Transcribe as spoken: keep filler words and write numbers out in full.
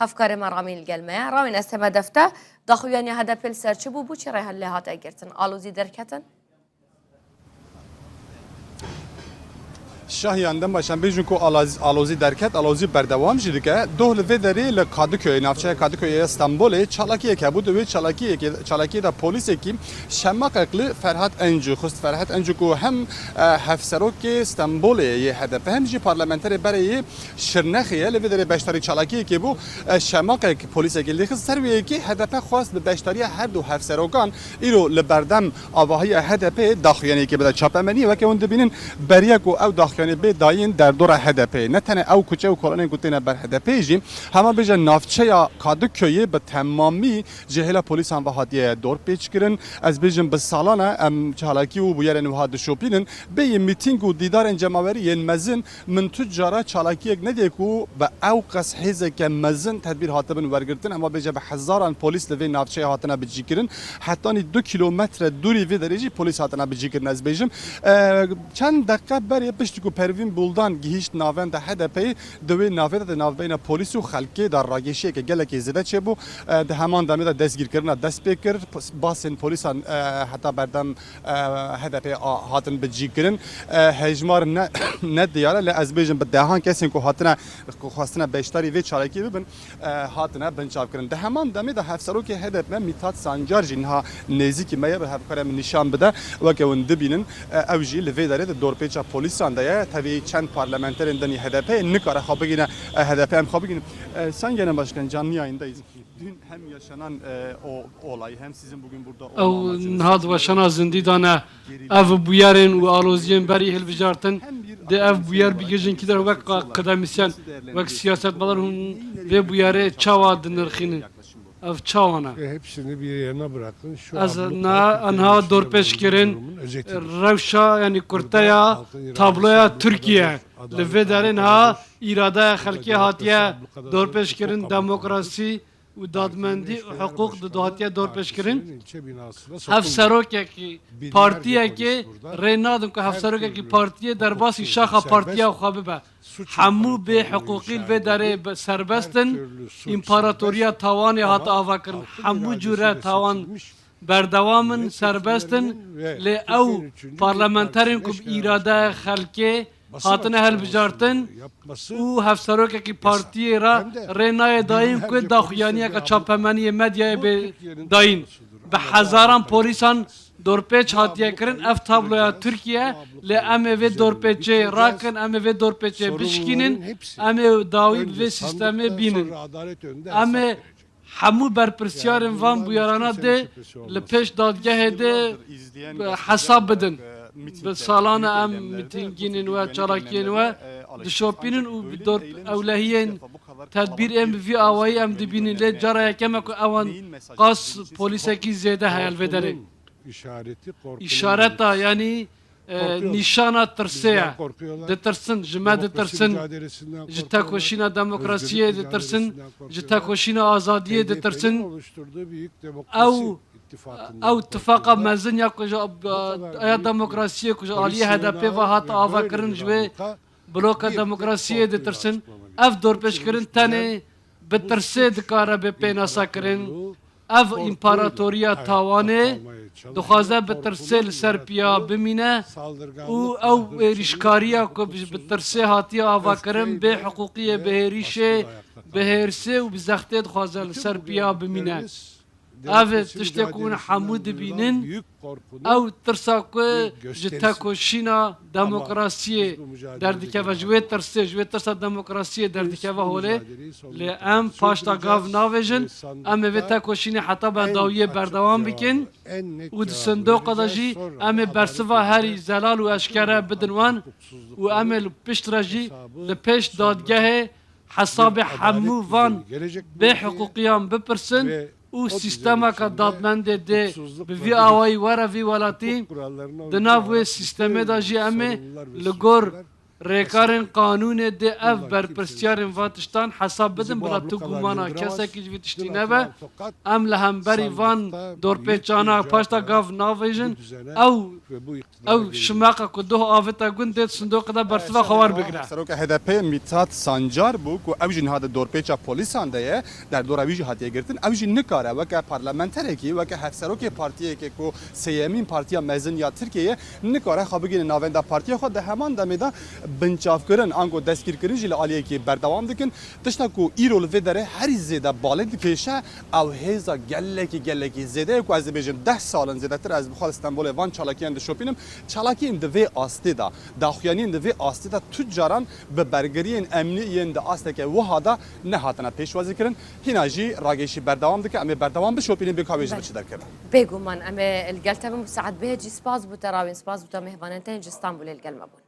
Hevkarê me Ramîn li gel me ye. Ramîn, ez teme defte. Daxuyaniya H D P li ser çi bû? Bû çi rê lê hate girtin? Alozî derketin? Şahiyan, dem baş, em bêjin ku alaz-, alozî derket, alozî berdewam jî dike. Doh li vê derê li Kadıköy, navçeya Kadıköyê ya Stenbolê çalakiyek hebû. Di wê çalakiyekê, çalakiyê de polîsekî şemaqek li Ferhat Encu xist. Ferhat Encu ku hem, e, hevserokê Stenbolê yê H D P hem jî parlamenterê berê yê Şirnexê ye. Li vê derê beşdarî çalakiyekê bû. E, şemaqek polîsekî lê xist. Ser wê yekê H D P xwest bi beşdariya her du hevserokan îro li berdem avahiya H D P'ê daxuyaniyekê bide çapemeniyê. Weke hûn dibînin, beriya ku ew daxuyanî bê dayîn derdora H D P'ê, ne tenê ew kuçe û kolonên ku têne ber H D P'ê jî, hema bêje navçeya Kadıköyê bi temamî ji hêla polîsan ve hatiye dorpêçkirin. Ez bêjim bi salan e em çalakî û bûyerên wiha dişopînin. Bêyî mîtîng û dîdarên cemawerî yên mezin, min tu cara çalakiyek nedîye ku bi ew qas hêzeke mezin tedbîr hatibin wergirtin. Hema bêje bi hezaran polîs li vê navçeyê hatine bicîkirin. Hetanî du kîlometre dûrî vê derê jî polîs hatine bicîkirin, ez bêjim. E, çend deqe berê piştî ku Pervîn Buldan gihîşt navenda H D P'yê, di wê navê de di navbeyna polîs û xelkê de rageşiyeke gelekî zêde çêbû. E, di heman demê de destgîrkirina dest pê kir. Basên polîsan, e, heta berdem, e, H D P'ê a-, hatin bicîkirin. E, hejmar ne, ne diyar e, lê ez bêjim bi dehan kesên ku hatine, ku xwestine beşdarî vê çalakiyê bibin, e, hatine binçavkirin. Di heman demê de hevserokê H D P Mithat Sancar jî niha nêzîkî me ye, bi hevkarê min nîşan bide. Weke hûn dibînin, e, ew jî li vê derê di dorpêça polîsan de ye. Tevî çend parlamenterên din yê H D P'ê nikare xwe bigîne, e, H D P em xwe bigînin. E, Sayın Genel Başkan, canlı yayındayız. Dün hem yaşanan, e, o olay hem sizin bugün burada olma amacınız, niha di weşana zindî de ne. Ev bûyerên û aloziyên berî hilbijartin, di ev bûyer bigihîjin kî der wek akademisyen, wek siyasetmedar hûn vê bûyerê çawa dinirxînin? Ev çawa ne? Ve hepsini bir yerine bırakın. Şu Ez abluka niha, niha Türkiye'nin dorpêç yaşadığı kirin, durumun özetidir. Rewşa, yanî kurteya, tabloya Türkiye. Li vê derê niha îradeya xelkê hatiye dorpêç kirin, demokrasî û dadmendî û hiqûq di hatiye dorpêç kirin. Hevserokekî partiyekê rê nadin ku hevserokekî partiyê derbasî şaxa partiya xwe bibe. Hemû bê hiqûqî li vê derê serbest in. Împaratoriya tawanê hate avakirin. Hemû cûre tawan berdewam in, serbest in. Lê ew parlamenterên ku bi îradeya xelkê hatine hilbijartin û hevserokekî partiyê re rê nayê dayîn ku daxuyaniyeke çapemeniyê medyayê bê dayîn. Bi hezaran polîsan dorpêç hatiye kirin. Ev tabloya Tirkiye, lê em ê vê dorpêçê rakin, em ê vê dorpêçê bişkînin, em ê dawî bi vê sîstemê bînin. Em ê hemû berpirsiyarên van bûyerana dê li pêş dadgehê dê hesab bidin. Bi salan e em mîtîngînin we, çalakiyên we dişopînin û bi dor ewlehiyên tedbîr ên bi vî awayî em dibînin. Lê cara yekeme ku ewan qas polîsekî zêde heye li vê derê. Îşareta, yanî, e, nîşana tirsê ye. Ditirsin, ji me ditirsin, ji tekoşîna demokrasiyê ditirsin, ji tekoşîna azadiyê ditirsin. Ew, ew tifaqa mezin ya ku ji, e, ya demokrasiyê ku ji aliyê H D P ve hat avakirin ji wê bloka demokrasiyê ditirsin. Ev dorpêçkirin tenê bi tirsê dikare bê pênasekirin. Ev împaratoriya tawanê dixwaze bi tirsê li ser piya bimîne û ew êrîşkariya ku bi, bi tirsê hatiye avakirin, bê hiqûqiyê, bi hêrîşê, bi hêrsê û bi zextê dixwaze li ser piya bimîne. Ev tiştê ku hûn hemû dibînin, ew tirsa ku ji tekoşîna demokrasiyê derdikeve, ji wê tirsê, ji wê tirsa demokrasiyê derdikeve holê. Lê em paşta gav navêjin, em ê vê tekoşînê heta berdawiyê berdewam bikin û di sindoqa de jî em ê bersiva herî zelal û eşkere bidin wan û em ê li pişt re jî li pêş dadgehê hesabê hemû van bêhiqûqiyan bipirsin û sîstemeke dadmendê dê bi vî awayî were vî welatî. Di nav wê sîstemê de jî em ê li gor Rêkarên qanûnê dê ev berpirsyarên van tiştan hesab bidin, bila tu gumana kesekî ji vî tiştî nebe. Em li hemberî van dorpêçana paşta gav navêjin. Ew, ew şimaqa ku doh avête gund dê di sindoqê de bersiva xwe werbigire. Seroka H D P Mithat Sancar bû ku ew jî niha di dorpêça polîsan de ye. Derdora wî jî hatiye girtin. Ew jî nikare weke parlamenterekî, weke hevserokê partiyekê ku sêyemîn partiya mezin ya Tirkiyeyê, nikare xwe bigihîne navenda partiya xwe. Di heman demê de binçavkirin ango destgîrkirin jî li aliyekî berdewam dikin. Tişta ku îro li vê derê herî zêde balê dikêşe, ew hêza gelekî, gelekî zêde ye ku ez dibêjim deh sal in zêdetir ez bi xwe li Stenbolê van çalakiyan dişopînim. Çalakiyên di vê astê de, daxuyaniyên di vê astê de tu caran bi bergiriyên emnî yên di asteke wiha de nehatine pêşwazîkirin. Hîna jî ragêşî berdewam dike. Em ê berdewam bişopînin bê ka wê ji vir çi derkeve. Bêguman em ê li gel te bin. Saet bihê cî spas bo te rawîn, spas bo te mêhvanên te yên ji Stenbolê li gel me bûn.